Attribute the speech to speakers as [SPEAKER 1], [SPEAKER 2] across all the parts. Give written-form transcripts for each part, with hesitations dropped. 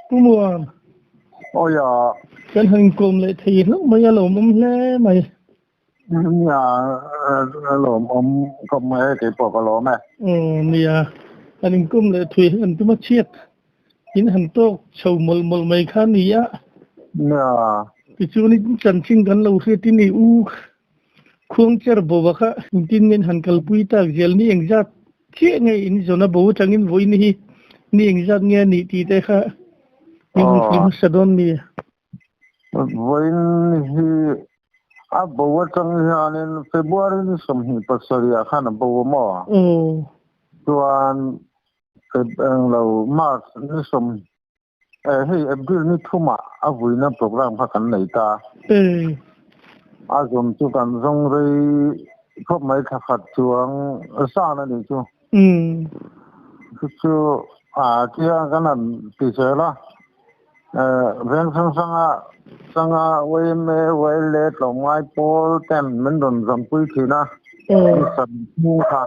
[SPEAKER 1] Pu Muan.
[SPEAKER 2] Awi a.
[SPEAKER 1] Kan han inkawm leh thei hlauh mai a lawmawm hle mai.
[SPEAKER 2] Nia a lawmawm khawp mai e keipawh ka lawm e.
[SPEAKER 1] Aw nia han inkawm leh thui hi kan tum a chhiat in han tawk chho mawlh mawlh mai kha nia.
[SPEAKER 2] Nia.
[SPEAKER 1] Tichuan in chanchin kan lo hriat in i u Khuangcher bo a kha engtin nge in han kalpui tak zel ni engzat chiah nge in zawn a bo atangin vawiin hi ni engzat nge a nih tih te kha min han hrilh hmasa dawn mi?
[SPEAKER 2] Vawiin hi a bo atang hianin February ni 27 ah khan a bo a maw? Chuan Feb englo March ni sawm Hei April ni thumah a vuina program kha kan nei ta. A zawm chu kan zawng rei khawp mai thla khat chuang san a nih chu. Chu chu a tia kan han ti zel a. Veng hrang hranga changa yma, YLA tlawmngai pawl ten min rawn zawnpui thin a. Ni sarih chhung kha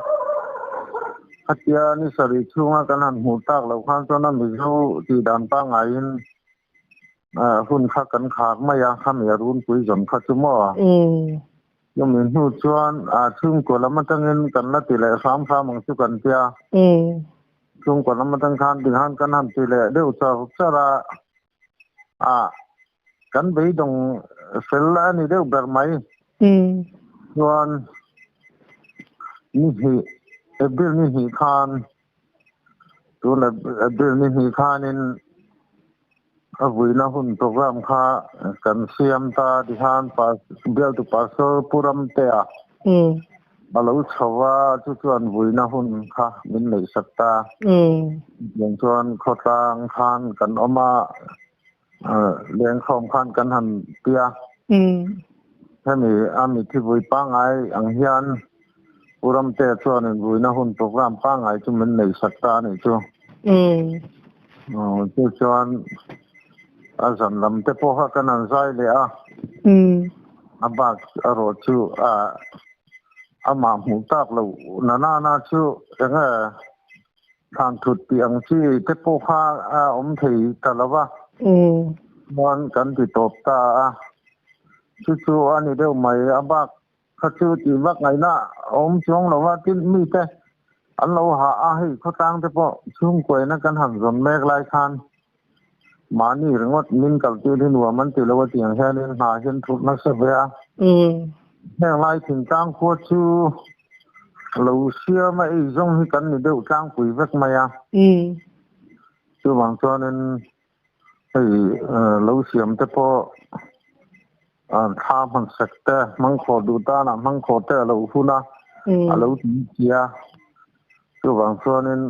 [SPEAKER 2] khatia ni sarih chhunga kan han hmuh tak loh khan chuan a Mizo tih dan pangaiin hun kha kan khak mai a, khami a runpui zawn kha chu maw? Chumi hnu chuan chhungkaw lam atangin kan la ti leh hram hram ang chu kan tia. Chhungkaw lam atang khan tikhan kan han ti leh deuh char char a, kan beidawng fel a ni deuh ber mai. Chuan ni hnih April ni hnih khan tun April ni hnih khanin a vuina hun program kha kan siam ta tikhan bialtu pastor Pu Ramtea a lo chho a, chu chuan vuina hun kha min neihsak ta. Tiang chuan khawtlang khan kan awm a. Lengkhawm khan kan han ti a, hemi a mithi vui pangngai ang hian Pu Ramtea chuan invuina hun program pangngai chu min neihsak ta a nih chu. Chu chuan a zan lam te pawh kha kan han zai leh a, a bak erawh chu amah hmuh tak loh na nana chu enge Thlan thut tih ang chi te pawh kha a awm thei ta lo va, chuan kan ti tawp ta a. Chu chu a ni deuh mai, a bak kha chu tih vak ngaihna a awm chuang lo va, tin mite an lo hah a, hei khawtlang te pawh chhungkuaina kan han zawn mek lai khan mahni ringawt min kaltir hi nuam an ti lo a tiang hianin hna hian thut nasa ve a. Heng lai thingtlang khua chu Lo siam a ei zawng hi kan ni deuh tlangpui vek mai a. Chuvang chuanin hei lo siam te pawh thla hmansek te hmangkhawh duh tanah hmangkhawh te a lo hun a, a lo tui chi a. Chuvang chuanin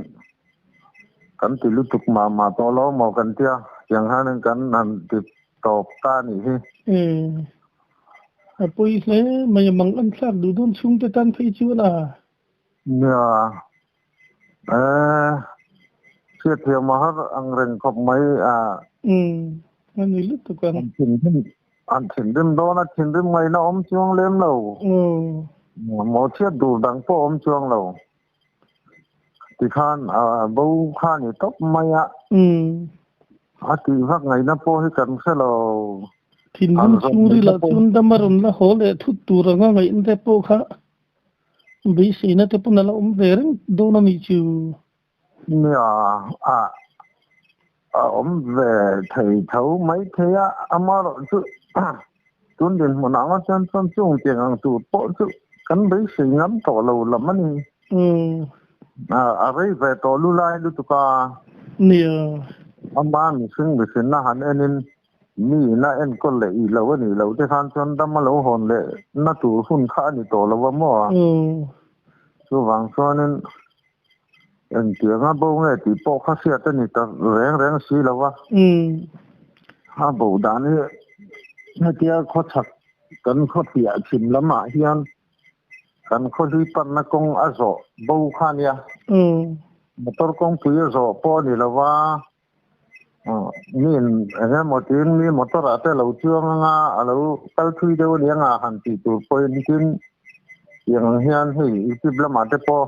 [SPEAKER 2] kan ti lutuk mah mah tawh lo maw kan tia, tiang hianin kan han ti tawp ta a nih hi.
[SPEAKER 1] A pawi hle mai a mang an thlak duh dawn chhungte tan phei chuan a.
[SPEAKER 2] Nia, eh, hriatthiam a har ang reng khawp mai a.
[SPEAKER 1] Umm, a ni lutuk ang.
[SPEAKER 2] An thinrim, an thinrim dawn a, thinrim ngaihna awm chuang lem lo. Maw chhiat dur dang pawh awm chuang lo. Tikhan a bo kha ni tawp mai a. A tih vak ngaihna pawh hi kan hre lo.
[SPEAKER 1] Thinlung chhungril ah chuan dam a rawn la haw leh thut tur anga ngaihna te pawh kha beiseina te pawn a la awm ve reng dawn a nih chu.
[SPEAKER 2] Nia, a a awm ve thei tho mai thei a, amaherawh chu tun dinhmun anga chuan chuan chung tiang ang tur pawh chu kan beisei ngam tawh lo lam a ni. A rei ve tawh lu lai lutuk a.
[SPEAKER 1] Nia.
[SPEAKER 2] Ama mihring mihrinna han enin mi ina enkawl leh ih loh a nih loh te khan chuan dam a lo hawn leh na tur hun kha a ni tawh lo a maw? Chuvang chuanin Engtianga bo nge tih pawh kha hriat a ni ta reng reng si lo va. A bo dan hi hetia khawchhak kan khaw piah chhim lamah hian kan khawhlui panna kawng a zawh bo kha a nia. Motor kawngpui a zawh pawh a ni lo va, miin eng emaw tiin mi motor ah te a lo chuang anga a lo kal thui deuh a ni anga han tih tur pawhin tin tiang ang hian hei YouTube lamah te pawh.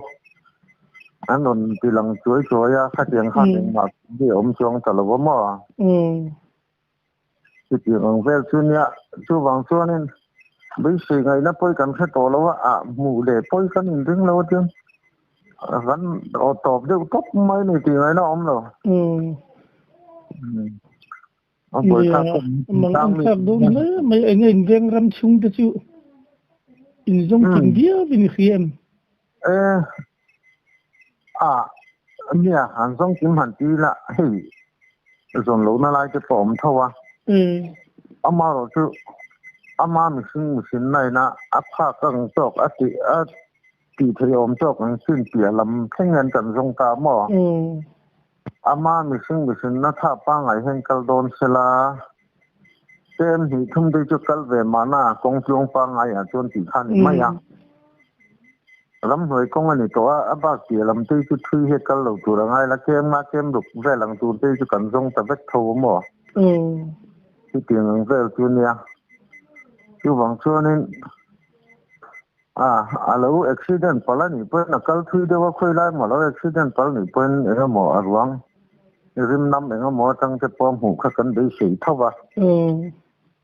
[SPEAKER 2] An rawn ti lang chuai chuai a, khatiang khan engmah hi a awm chuang ta lo a maw? Chutiang ang vel chu nia, chuvang chuanin beisei ngaihna pawi kan hre tawh lo a, ah hmuh leh pawi kan inring lo a tiang kan aw tawp deuh tawp mai ni tih ngaihna a awm lo. A buaithlak
[SPEAKER 1] Nia, mang an thlak dawn hle mai, eng nge inveng ram chhung te chu inzawng kim viau in i hria em?
[SPEAKER 2] E, a, nia, han zawng kim han ti ila, hei zawn lohna lai te pawh a awm tho a. Amaherawh chu ama mihring mihrin naina a phak ang tawk a tih a tih theih awm tawk ang chin piah lam thleng hian kan zawng ta maw? Ama mihring mihrinna tha pangngai hian kal dawn sela, tlem hnih thum te chu kal ve mahna kawng tluang pangngai ah chuan tih kha a ni mai a. Ramhnuai kawng a ni tawh a, a bak piah lam te chu thui hi kal lo tur a ngai la, tlem nga tlem ruk vel ang tur te chu kan zawng ta vek tho a maw? Chutiang ang vel chu nia. Chuvang chuanin. A, a lo accident palh a nih pawhin a kal thui deuh a, khawi lai maw a lo accident palh nih pawhin eng emaw a ruang rim nam eng emaw atang te pawh a hmuh kha kan beisei tho va.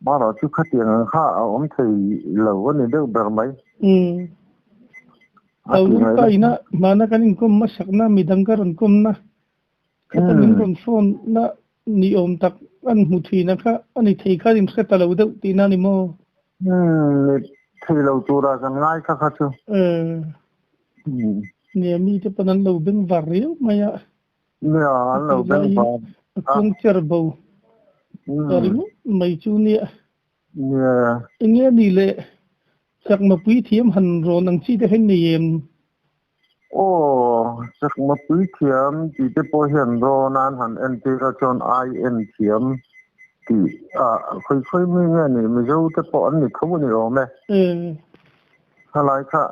[SPEAKER 2] Marawh chu khatiang ang kha a awm thei lo a ni deuh ber mai.
[SPEAKER 1] A tih ngaihna. Ka ina hmana kan inkawm hmasakna midang ka rawn kawmna khata min rawn phone na ni awm tak an hmu thina kha a ni thei khan in hre ta lo deuh tihna a ni maw?
[SPEAKER 2] Umm, ni thei lo tura kan ngai kha kha chu.
[SPEAKER 1] Umm. Nia, mite pawn an lo beng var riau mai a.
[SPEAKER 2] Nia, an lo beng var.
[SPEAKER 1] A kawng cher bo ta ringawt mai chu nia.
[SPEAKER 2] Nia.
[SPEAKER 1] Enge ni le, chakma pui thiam han rawn ang chi te kha in nei em?
[SPEAKER 2] Aw, chakma pui thiam tih te pawh hian rawn an han entir a chuan ai en thiam tih ah khawi khawi mi nge ni Mizo te pawh an ni tho a ni awm e. Khalai kha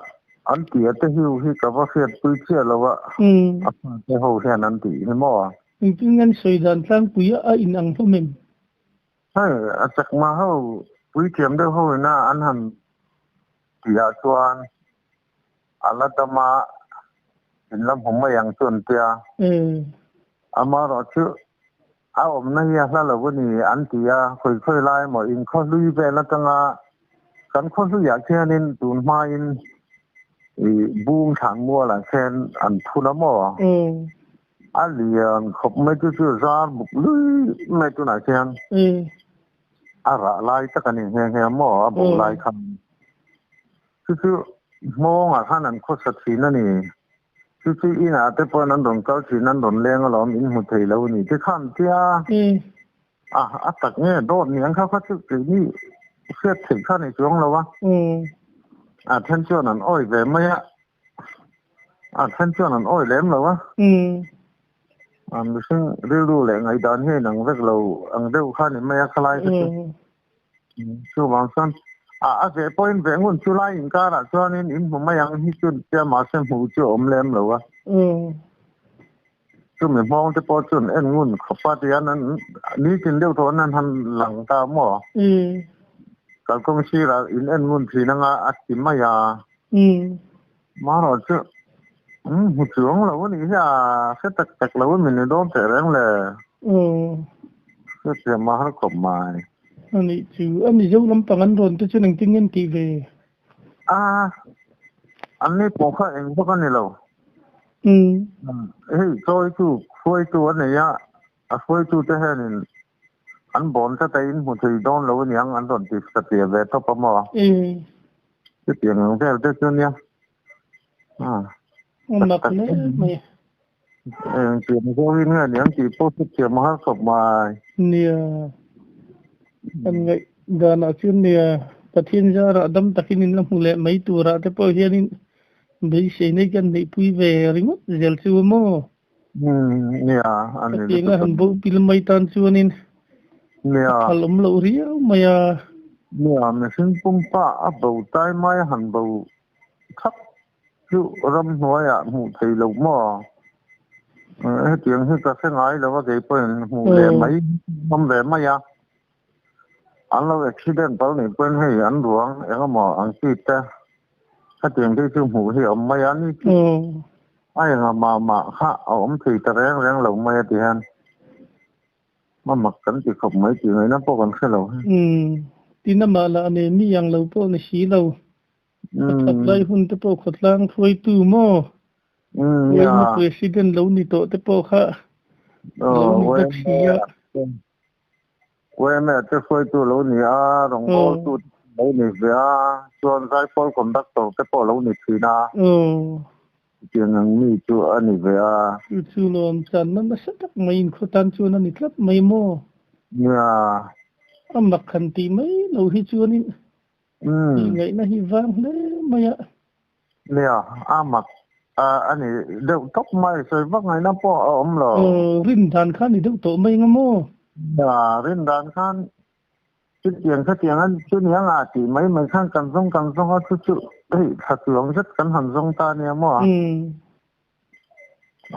[SPEAKER 2] an tia te hiu hi ka va hriatpui chiah lo a, a fate ho hian an tih hi maw?
[SPEAKER 1] Engtin nge an sawi dan tlangpui a inang hlawm em?
[SPEAKER 2] Hei, a chakma ho puithiam deuh ho ina an han tihah chuan A la dam a, in la hmu mai ang chu an tia. Amaherawh chu a awmna hi a hla lo a ni an ti a, khawi khawi lai emaw in khaw hlui vel atanga kan khaw hluiah khianin tun hmain i bung thlan mualah khian an phun a maw? A lian khawp mai chu chu zar buk lui mai tunah khian a rah lai tak a ni nghe nghe maw a bo lai khan. Chu chu hmawngah khan an khawsa thin a ni. Chu chu inah te pawhin an rawn kal thin, an rawn leng alawm, in hmu thei lo a ni te khan tia a, a tak nge dawt ni ang kha kha chu keini hriat theih kha ni chuang lo a. A then chuan an awi ve mai a, a then chuan an awi lem lo a. A mihring rilru leh ngaihdan hi a inang vek lo ang deuh kha ni mai a khalai kha chu. Chuvang chuan a a veh pawhin veh ngun chu lai inkarah chuanin in hmu mai ang hi chu tia mahse hmuh chu a awm lem lo a. Chumi hmawng te pawh chuan en ngun khawp a tihian an nitin deuh tawh an han lang ta maw? Kalkawng sirah in en ngun thin anga a ti mai a. Marawh chu hmu chuang lo a nih hi a hre tak tak lo a min ni dawn teh reng le. Hrethiam a har khawp mai.
[SPEAKER 1] A nih chu a Mizo lampang an rawn te chuan engtin nge an tih ve?
[SPEAKER 2] A, an ni pawh kha eng vak a ni lo. Hei chawitu, hruaitu a nei a, a hruaitu te hianin An bawn tlat a, in hmu thei dawn lo aniang an rawn ti satliah ve tawp a maw? Chutiang ang vel te chu nia.
[SPEAKER 1] A mak hle mai.
[SPEAKER 2] Eng tiang zawngin nge aniang tih pawh hrethiam a har khawp mai.
[SPEAKER 1] Nia, kan ngaih danah chuan nia, Pathian zarah dam takin in la hmu leh mai turah te pawh hianin beisei nei kan neihpui ve ringawt zel chu a maw?
[SPEAKER 2] Nia, a ni
[SPEAKER 1] lutuk. Hetianga han bo pil mai tan chuanin a phal awm loh riau mai a.
[SPEAKER 2] Nia, mihring pumpa a bo tai mai a han bo thap chu ramhnuaiah hmuh thei loh maw? Hetiang hi ka hre ngai lo a, kei pawhin hmuh leh mai awm ve mai a. An lo accident palh nih pawhin hei an ruang engemaw ang chi te hetiang te chu hmuh hi a awm mai a ni. A enga mah mah kha a awm thei ta reng reng lo mai a ti hian a mak kan ti khawp mai tih ngaihna pawh kan hre lo.
[SPEAKER 1] Umm tin amah lah nen mi ang lo pawh ni si lo. A that lai hun te pawh khawtlang hruaitu maw? Uaima President lo ni tawh te pawh kha lo ni bawk si a.
[SPEAKER 2] Uaima te hruaitu lo ni a, rawngbawltu te lo ni ve a, chuan zaipawl conductor te pawh lo ni thin a. Chutiang ang mi chu a ni ve a.
[SPEAKER 1] Chu chu lawm channa nasa tak mai inkhaw tan chuan a ni tlat mai maw?
[SPEAKER 2] Nia.
[SPEAKER 1] A mak han tih mai lo hi chuanin tih ngaihna hi vang hle mai a.
[SPEAKER 2] Nia, a mak a ni deuh tawp mai, sawi vak ngaihna pawh a awm lo.
[SPEAKER 1] Aw, rin dan kha a ni deuh tawh mai anga maw?
[SPEAKER 2] Nia, rin dan khan chutiang khatiang a chu nia nga tih mai mai khan kan zawng kan zawng a, chu chu hei thla chuang zet kan han zawng ta nia maw?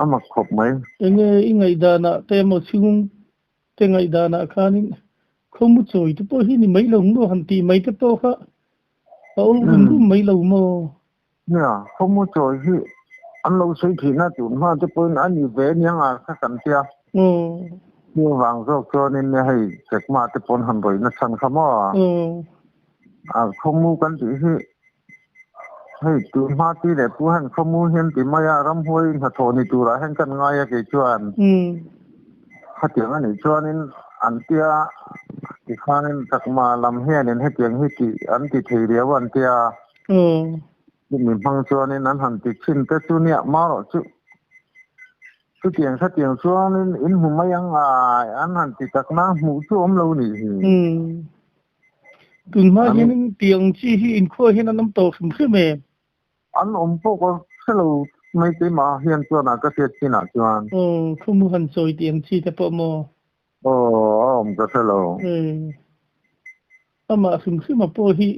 [SPEAKER 2] A mak khawp mai.
[SPEAKER 1] Enge i ngaihdanah te emaw chhung te ngaihdanah khanin khawmu chawi te pawh hi ni mai lo maw han tih mai te pawh kha A awm rum rum mai lo maw?
[SPEAKER 2] Nia, khawmu chawi hi an lo sawi thihna tun hma te pawhin a ni ve aniang a kha kan tia. Chuvang zawk chuanin nia hei Chekma te pawn han rawihna chhan kha maw? A khawmu kan tih hi hei tun hma ti leh pu hian khawmu hian ti mai a, ramhuai hnathawh ni turah hian kan ngai a kei chuan. Khatiang a nih chuanin an tia tikhanin chakma lam hianin hetiang hi tih an ti thei riau an tia. Chumi hmang chuanin an han ti thin te chu nia marawh chu chutiang khatiang chuanin in hmu mai ang a an han ti takna hmuh chu awm lo nih hi.
[SPEAKER 1] Tunhma hianin tiang chi hi inkhua hian an awm tawh hrim hrim em?
[SPEAKER 2] An awm pawh ka hre lo mai keimah hian chuan a ka hriat chinah chuan.
[SPEAKER 1] Aw, khawmu han sawi tih ang chi te pawh maw?
[SPEAKER 2] Aw, a awm ka hre lo.
[SPEAKER 1] Amah hrim hrima pawh hi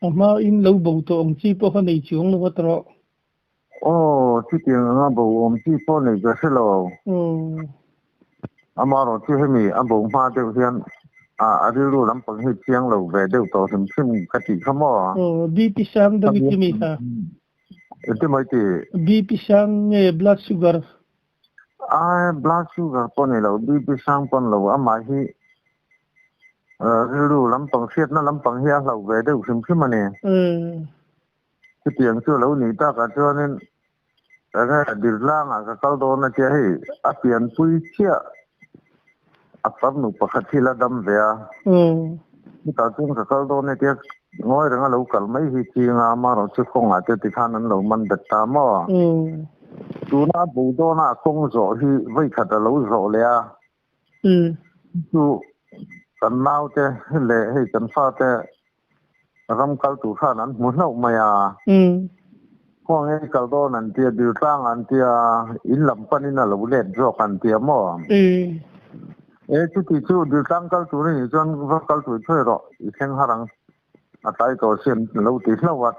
[SPEAKER 1] a hmain lo bo tawh ang chi pawh kha nei chuang lo a tawh.
[SPEAKER 2] Aw, chutiang anga bo awm chi pawh nei ka hre lo.
[SPEAKER 1] Aw.
[SPEAKER 2] Amaherawh chu hemi a bo hma deuh hian a rilru lampang hi chiang lo ve deuh tawh hrim hrim ka tih kha maw?
[SPEAKER 1] Aw, BP sang deuh i ti mi kha?
[SPEAKER 2] Engti mai ti?
[SPEAKER 1] BP sang nge blood sugar?
[SPEAKER 2] Ai, blood sugar pawh ni lo, BP sang pawh ni lo, amah hi rilru lampang hriatna lampang hi a hlauh ve deuh hrim hrim a ni. Chutiang chu a lo nih takah chuanin Enge Dirlangah ka kal dawn a tia hei a pianpui chiah a farnu pakhat hi la dam ve a. Chutah chuan ka kal dawn a tia ngawi renga lo kal mai hi ching a amaherawh chu kawngah te tikhan an lo man bet ta maw. Tuna a bo dawna a kawng zawh hi vawikhat a lo zawh leh a. Chu kan naute leh hei kan fate ram kal tur khan an hmu hlauh mai a. Khuang ei kal dawn an tia, Diltlang an tia, in lam panin a lo let zawk an tia maw? E chuti chu Diltlang kal tur anih chuan va kal tui thuai rawh, i thleng har ang, a tlai tawh si an lo ti hlauh a.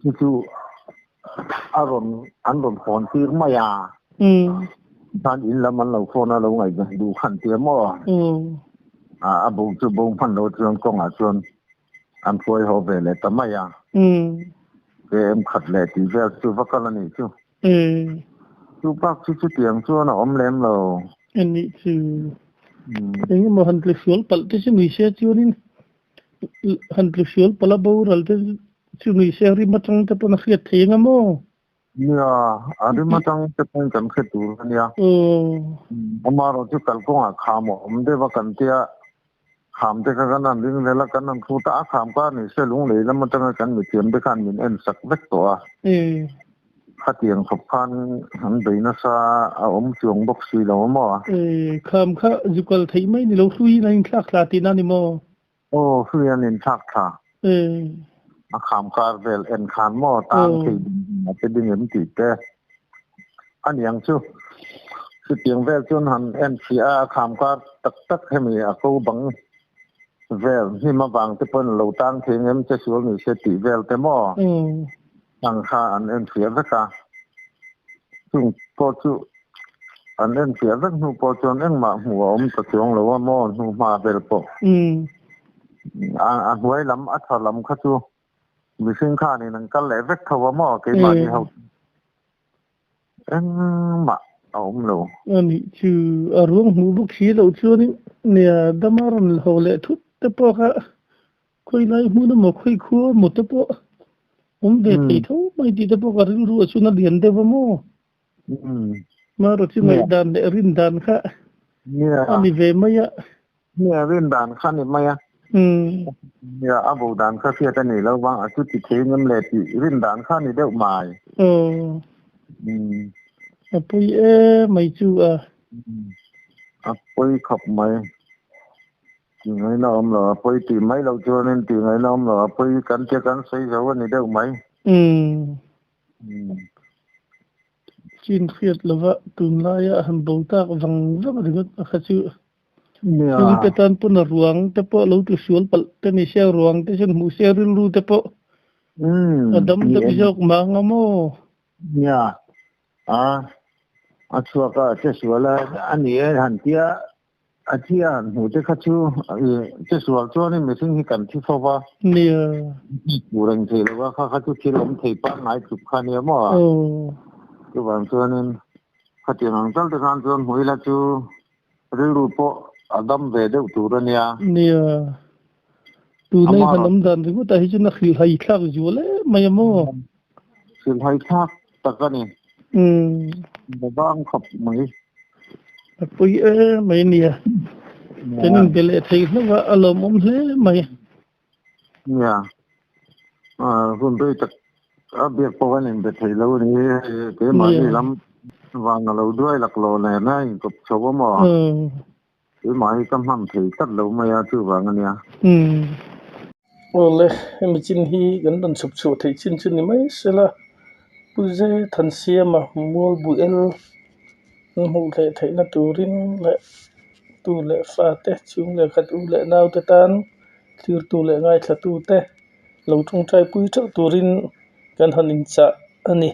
[SPEAKER 2] Chu chu a rawn an rawn hawn tir mai a. Khan in lam an lo phone a lo ngaihven duh khan tia maw? A bo chu bo hman lo chuan kawngah chuan an hruai haw ve leh ta mai a. KM khat leh tih vel chu va kal a nih chu. Chu bak chu chutiang chuan a awm lem lo.
[SPEAKER 1] A nih chu. Engemaw han tlu sual palh te chu ni se chuanin han tlu sual palh a boral te chu ni se rim atang te pawn a hriat thei anga maw?
[SPEAKER 2] Nia, a rim atang te pawn kan hre tur a nia. Amaherawh chu kalkawngah kham a awm deuh a kan tia, kham te kha kan han ring vel a, kan han thu ta a, kham kha ni se lunglei lam atanga kan mithiam te khan min en sak vek tawh a. Khatiang khawp khan an bei nasa a awm chuang bawk si lo a maw?
[SPEAKER 1] Kham kha zu kal theih mai ni lo, hluiin an inthlak thla tihna a ni maw?
[SPEAKER 2] Aw, hlui an inthlak thla. A kham kar vel en khan maw tan thei ding a te ding em tih te a niang chu. Chutiang vel chuan han en fiah a, a kham kar tak tak hemi a ko bang vel hnim avang te pawhin lo tang thei ang em che sual ni se tih vel te maw? Ang kha an enfiah vek a, chung pawh chu an enfiah vek hnu pawh chuan engmah hmuh a awm ta chuang lo a maw hnu hma vel pawh. A hnuai lam a tha lam kha chu mihring khanin an kal leh vek tho a maw keimahni ho. Engmah a awm lo.
[SPEAKER 1] A nih chu a ruang hmuh bawk si loh chuanin nia dama rawn ho leh thut te pawh kha khawilai hmun emaw khawi khua emaw te pawh awm ve thei tho mai tih te pawh ka rilru a chhun a lian deuh a maw? Marawh chu ngaihdan leh rin dan kha a ni ve mai a.
[SPEAKER 2] Nia rin dan kha a ni mai a. Nia a bo dan kha hriat a nih lo vang a chu ti thei ngem le tih rin dan kha a ni deuh mai.
[SPEAKER 1] A pawi e mai chu a.
[SPEAKER 2] A pawi khawp mai. Tih ngaihna awm lo a pawi tih mai loh chuanin tih ngaihna awm lo a pawi kan tia kan sawi zo a ni deuh mai.
[SPEAKER 1] Chin hriat lova tunlaia han bo tak vang vang ringawt a kha chu chhungte tan pawn a ruang te pawh lo tu sual palh te ni se ruang te chuan hmuh se rilru te pawh a dam deuh zawk mah ang a maw?
[SPEAKER 2] Nia, a a chhuak a che sual a a ni e han tia A thi a han hmuh te kha chu che sual chuanin mihring hi kan thi fo va.
[SPEAKER 1] Nia.
[SPEAKER 2] Hmuh reng thei lo va, kha kha chu thil awm thei pangngai tluk kha nia maw?
[SPEAKER 1] Aw.
[SPEAKER 2] Chuvang chuanin khatiang ang tal te khan chuan hmuh ila chu rilru pawh a dam ve deuh tur a nia.
[SPEAKER 1] Nia. Tunai han awm dan ringawtah hi chuan a hrilhhai thlak zual em mai a maw?
[SPEAKER 2] Hrilhhai thlak tak a ni. Bang khawp mai.
[SPEAKER 1] A pui em mai nia. Kan inbe leh thei hlauh a, a lawmawm hle mai.
[SPEAKER 2] Nia. Hun rei tak a biak pawh kan inbe thei lo a ni. Hei keimahni lam vang a lo duai laklawh nen a inkawp chho a maw? Keimah hi ka hman thei tlat lo mai a, chuvang a nia.
[SPEAKER 1] Umm. Awle, hemi chin hi kan rawn chhuk chhuah theih chin chu ni mai sela, Pu Ze Thansiama mual bu el an hmuh leh theihna turin leh tu leh fate, chhung leh khat u leh naute tan thlirtu leh ngaithlatute lo tawngtai pui theuh turin kan han inchah a ni.